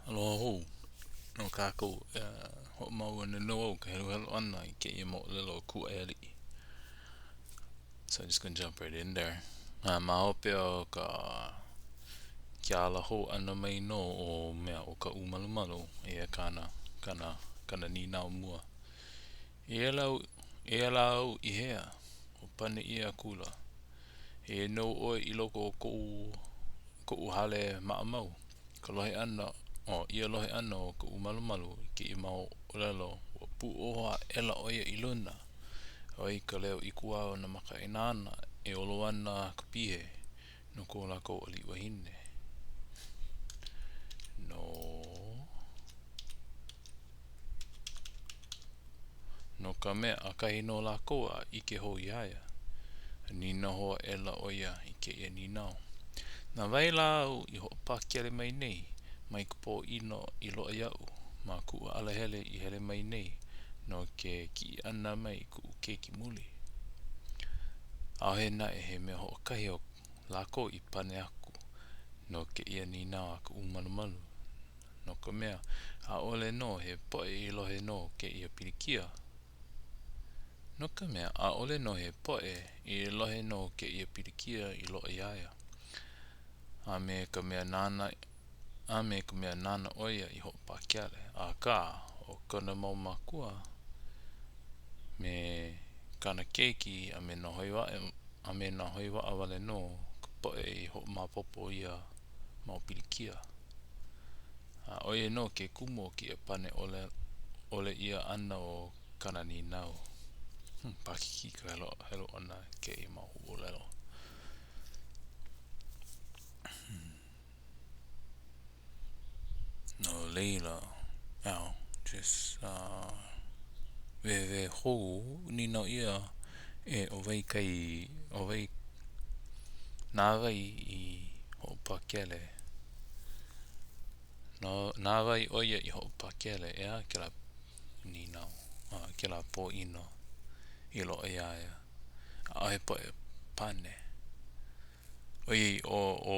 Aloha hou nō kākou. E hoʻomau ana nō au i ka heluhelu ʻana i kēia moʻolelo o Kūʻaiāliʻi. So I'm just gonna jump right in there. A ma hope o ka ke ala hou ʻana mai nō o mea ʻo Kaʻūmalumalu, eia kāna, kāna, kāna nīnau mua. Eia lā, eia lā au i hea? Ua pane ʻia akula. Eia nō ʻoe i loko o koʻu, koʻu hale maʻamau. Ka lohe ʻana, o ia lohe ʻana o Kaʻūmalumalu i kēia mau ʻōlelo, ua pūʻoho aʻela ʻo ia i luna. ʻOiai ka leo ʻikuwā o nā makaʻāinana e olo ana ka pihe no ko lākou aliʻi wahine. No No ka mea, ʻakahi nō lākou a ʻike hou iā ia. A nīnau hou aʻela ʻo ia i kēia nīnau, Na wai lā au i hoʻopakele mai nei mai ka pōʻino i loaʻa iaʻu ma kuʻu alahele i hele mai nei no ke kiʻi ʻana mai i kuʻu keiki muli? ʻAʻohe naʻe he mea hoʻokahi o lākou i pane aku no kēia nīnau a Kaʻūmalumalu. No ka mea, ʻaʻole nō he poʻe i lohe no kēia pilikia. No ka mea, ʻaʻole nō he poʻe i lohe no kēia pilikia i loaʻa iā ia, a me ka mea nāna a me ka mea nāna ʻo ia i hoʻopakele, akā, ʻo kona mau mākua me kāna keiki a me nā hoi a me nā hoi waʻa wale nō ka poʻe i hoʻomaopopo ia mau pilikia. A ʻo ia nō ke kumu o kēia pane ʻole ʻole ʻia ʻana o kāna nīnau. Hmm, paʻakikī ka helu, helu ʻana i kēia mau huaʻōlelo. Hmm. No laila, oh, just, uh, wehewehe hou, nīnau ʻia, e ʻo wai kai, ʻo wai, na wai i hoʻopakele No, na wai ʻo ia i hoʻopakele, ʻeā, kēlā nīnau, a kēlā pōʻino i loaʻa iā ia. ʻAʻohe poʻe pane. ʻOiai ʻo, ʻo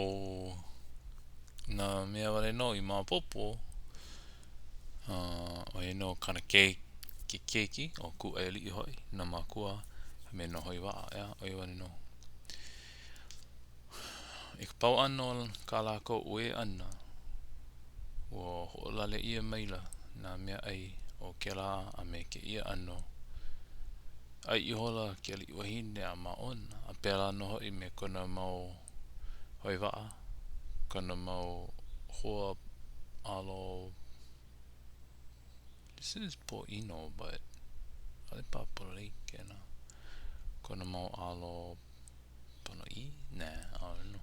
nā mea wale nō i maopopo, ʻo ia nō kāna ke, ke keiki, ʻo Kūʻaiāliʻi hoʻi, nā mākua, a me nā hoi waʻa, ʻeā, ʻo ia wale nō. I ka pau ʻana o kā lākou uē ʻana, ua hoʻolale ʻia maila nā meaʻai o kēlā a me kēia ʻano. ʻAi ihola ke aliʻi wahine a māʻona, a pēlā nō hoʻi me kona mau hoi waʻa, kona mau hoa alo This is pōʻino, but ʻaʻole paha pololei kēnā. Kona mau alo ponoʻī? Nā, ʻaʻole nō.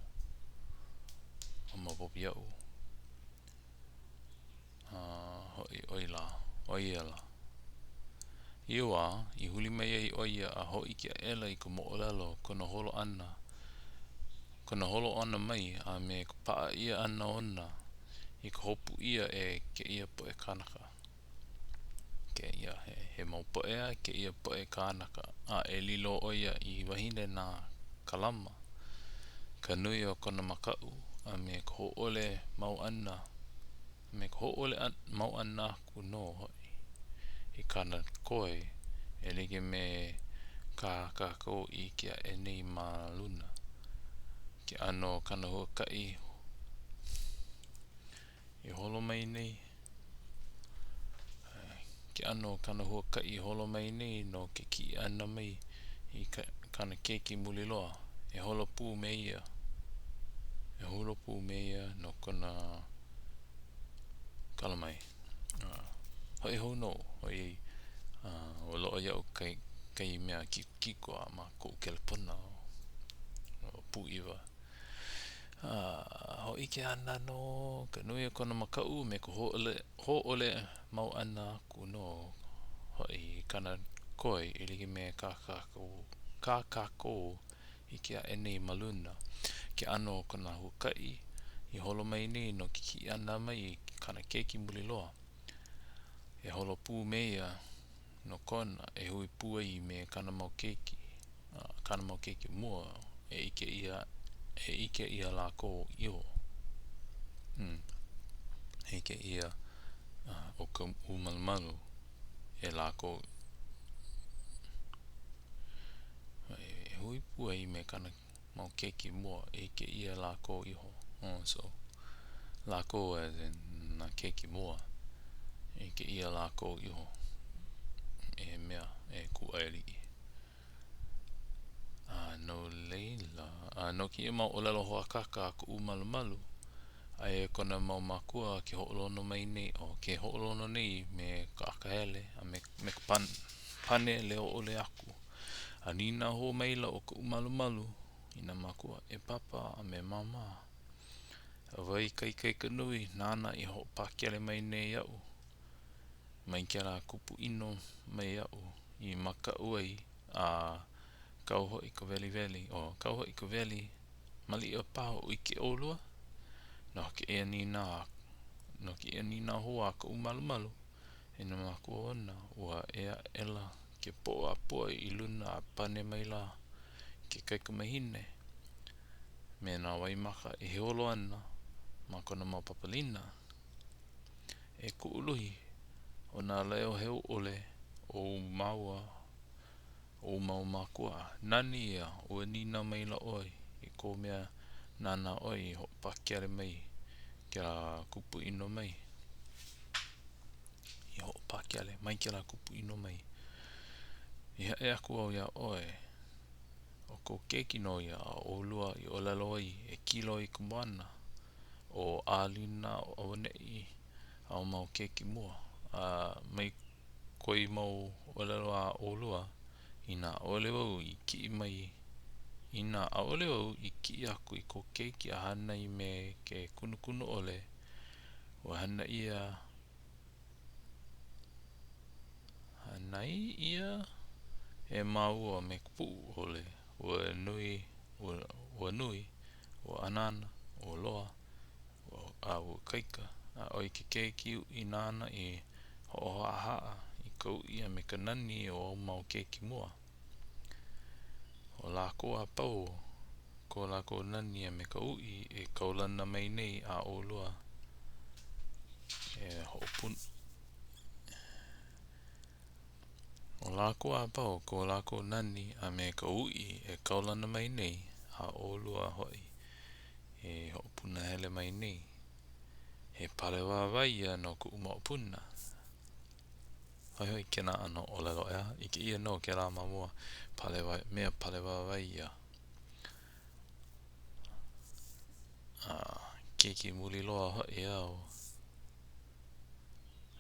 ʻAʻole maopopo iaʻu. A hoʻi ʻo ia lā, ʻo ia lā. I ia wā, i huli mai ai ʻo ia a hōʻike aʻela i ka moʻolelo o kona holo ʻana, kona holo ʻana mai a me ka paʻa ʻia ʻana ona i ka hopu ʻia e kēia poʻe kānaka. Kēia, he, he mau poʻe a kēia poʻe kānaka, a e lilo ʻo ia i wahine na Kalama. Ka nui o kona makaʻu a me ka hōʻole mau ʻana, a me ka hōʻole mau ʻana aku nō hoʻi i kāna koi e like me kā kākou i ʻike aʻe nei ma luna. Ke ʻano o kāna huakaʻi i holo mai nei, ke ʻano o kāna huakaʻi i holo mai nei no ke kiʻi ʻana mai i kāna keiki muli loa, e holo pū me ia, e holo pū me ia no kona kala mai. Hoʻi hou nō, ʻoiai ua loaʻa iaʻu kahi mea kikokiko a ma koʻu kelepona, ua pūʻiwa. A hōʻike ana nō ka nui o kona makaʻu me ka hōʻole, hōʻole mau ʻana aku nō hoʻi i kāna koi e like me kā kākou, kā kākou ʻike aʻe nei ma luna, ke ʻano o kona huakaʻi i holo mai nei no ke kiʻi ʻana mai i kāna keiki muli loa. E holo pū me ia no kona e hui pū ai me kāna mau keiki, kāna mau keiki mua e ʻike ʻia, e ʻike iā lākou iho. Hmm. ʻike ʻia ʻo Kaʻūmalumalu e lākou e hui pū ai me kāna mau keiki mua e ʻike ʻia lākou iho. Oh, so, lākou as in nā keiki mua e ʻike ʻia lākou iho e mea e kūʻai aliʻi. A no laila, a no kēia mau ʻōlelo hoʻākāka a Kaʻūmalumalu, aia kona mau mākua ke hoʻolono mai nei, oh, ke hoʻolono nei me ka akahele a me, me ka pan, pane leo ʻole aku. A nīnau hou maila ʻo Kaʻūmalumalu i nā mākua, E Pāpā a me Māmā, ʻo wai ka ikaika nui nāna i hoʻopakele mai nei iaʻu mai kēlā kupu ʻino mai aʻu i makaʻu ai a kau hoʻi ka weliweli, oh, kau hoʻi ka weli, maliʻa paha o ʻike ʻolua? No kēia nīnau, no kēia nīnau hou a Kaʻūmalumalu i nā mākua ona, ua ea aʻela ke poʻo a Pua i luna a pane maila ke kaikamahine me nā waimaka e holo ana ma kona mau papalina. E kuʻu luhi, ʻo nā leo heu ʻole o māua ʻo ou mau mākua, nani ia ua nīnau maila ʻoe i kou mea nāna ʻoe i hoʻopakele mai kēlā kupu ʻino mai. I hoʻopakele mai kēlā kupu ʻino mai. I haʻi aku au iā ʻoe, ʻo kou keiki nō ia a ʻolua i ʻōlelo ai e kilo i ka moana, o ʻālina auaneʻi āu mau keiki mua, a mai koi mau ʻōlelo a ʻolua, inā ʻaʻole wau i kiʻi mai, inā ʻaʻole wau i kiʻi aku i kou keiki a hānai me ke kunukunu ʻole, ua hana ʻia, hānai ʻia e māua me ka puʻu ʻole, ua nui, ua, ua nui, ua anana, ua loa, a ua ikaika, a ʻo ia ke keiki uʻi nāna i hoʻohaʻahaʻa i ka uʻi a me ka nani o āu mau keiki mua. ʻO lākou a pau ko lākou nani a me ka uʻi e kaulana mai nei a ʻolua e hoʻopuni. ʻO lākou a pau ko lākou nani a me ka uʻi e kaulana mai nei a ʻolua hoʻi e hoʻopunahele mai nei. He pale wāwae ia no kuʻu moʻopuna. Hoihoi kēnā ʻano ʻōlelo ʻeā? ʻIke ʻia nō kēlā ma mua, pale wā, mea pale wāwae ia. A keiki muli loa hoʻi au.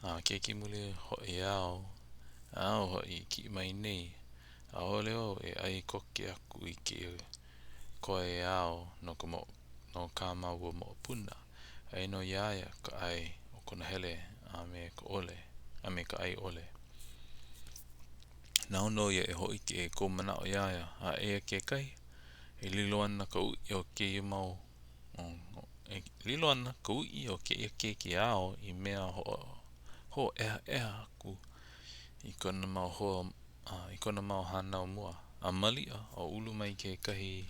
A keiki muli hoʻi au, āu hoʻi i kiʻi mai nei. ʻAʻole au e ʻai koke aku i kēia koe ao no ka mo no kā māua moʻopuna. Aia nō iā ia ka ʻae o kona hele a me ka ʻole, a me ka ʻae ʻole. Nāu nō ia e hōʻike i kou manaʻo iā ia, a eia kekahi, e lilo ana ka uʻi o kēia mau, e lilo ana ka uʻi o kēia keiki āu i mea hoʻo, hōʻehaʻeha aku i kona mau hoa, i kona mau hānau mua, a maliʻa o ulu mai kekahi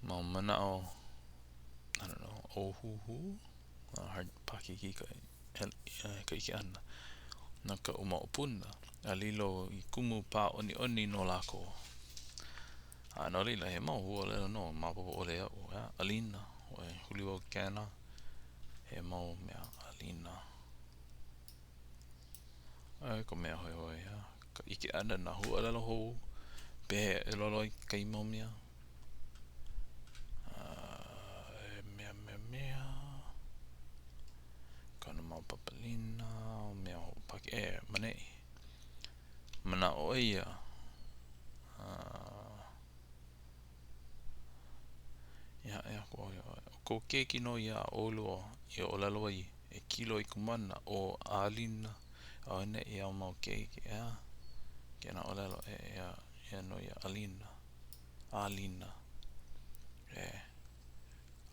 Mau manaʻo, I don't know, ʻōhuhu? Hard paʻakikī ka ka ʻike ʻana no kaʻu moʻopuna a lilo i kumu pāʻoniʻoni no lākou. A no laila, he mau huaʻōlelo nō maopopo ʻole iaʻu, ʻeā, ʻālina, ua huli wau kēnā, he mau mea ʻālina. ʻAe ka mea hoihoi, ʻeā, ka ʻike ʻana nā huaʻōlelo hou, pehea e lolo ai kekahi mau mea. A mea mea mea, kona mau papalina, mea hoʻopake, e maneʻi. Manaʻo ʻo ia, a I haʻi aku au iā ʻoe, ʻo kou keiki nō ia a ʻolua i ʻōlelo ai e kilo i ka moana o ʻālina auaneʻi āu mau keiki, ʻeā? Kēnā ʻōlelo e ʻeā, ʻeā nō ia ʻālina, ʻālina, e,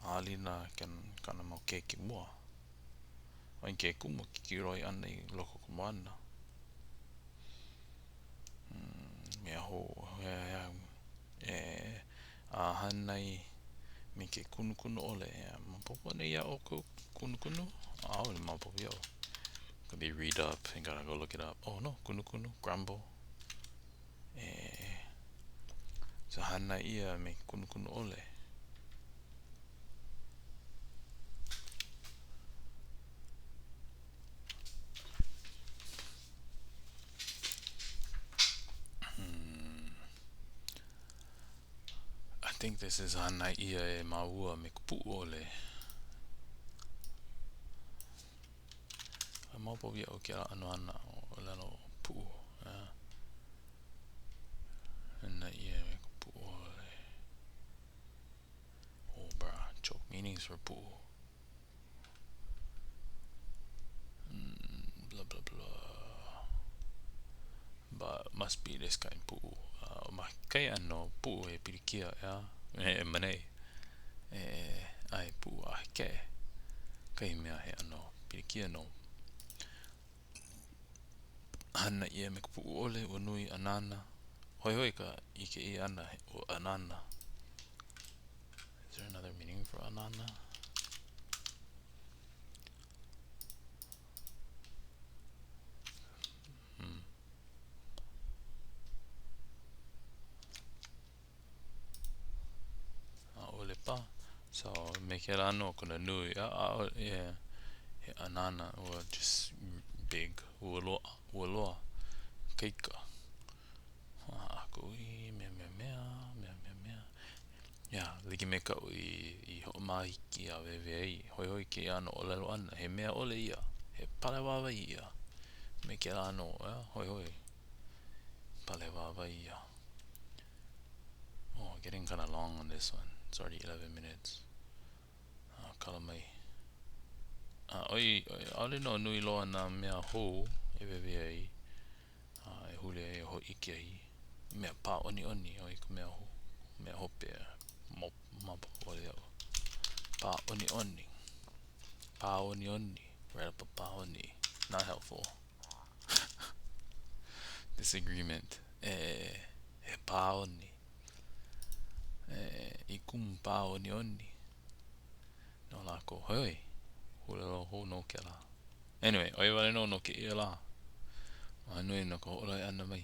ʻālina kāna mau keiki mua. ʻO ke kumu ke kiloi ʻana i loko o ka moana. Mea hou, e, A hānai me ke kunukunu ʻole. Yeah, maopopo anei iā ʻoukou kunukunu? ʻAʻole maopopo iaʻu. Let me read up. I gotta go look it up. Oh no, kunukunu, grumble. E, so hānai ʻia me ke kunukunu ʻole. Hmm. I think this is hānai ʻia e māua me ka puʻu ʻole. A maopopo iaʻu kēlā ʻano hana ʻōlelo puʻu. Yeah. Hānai ʻia me ka puʻu ʻole. Oh, bruh. Choke meanings for puʻu. Mm, blah, blah, blah. But must be this kind puʻu. Uh, ma kai ʻano puʻu he pilikia, yeah? E manei. E, ai puʻu a ke. Kai mea he ʻano pilikia no. Hānai ʻia me ka puʻu ʻole, ua nui anana. Hoihoi ka ʻike ʻia ʻana ua anana. Is there another meaning for anana? Hmm. ʻAʻole pa. So, me kēlā nō kona nui. ʻAʻole, yeah. He anana, ua just big. Ua loa, ua loa. Ikaika. Aku i mea mea mea, mea mea mea. Yeah, like me kaʻu i, i hoʻomāhiki a wewe ai, hoihoi kēia ʻano ʻōlelo ʻana, he mea ʻole ia, he pale wāwae ia. Me kēlā ʻano, yeah, hoihoi. Pale wāwae ia. Oh, getting kind of long on this one. It's already 11 minutes. Uh, kala mai. Uh, ʻoi, ʻaʻole nō nui loa nā mea hou e wewe ai. A e huli ai e hōʻike ai mea pāʻoniʻoni ʻo ia ka mea mea hope maopopo ʻole iaʻu. Pāʻoniʻoni. Pāonioni. Right up a pāoni. Not helpful. Disagreement. E, he pāoni. E, i kumu pāonioni. No lākou. Hoi, ʻōlelo hou nō kēlā. Anyway, ʻo ia wale nō no kēia lā. Mahalo nui no ka hoʻolohe ʻana mai.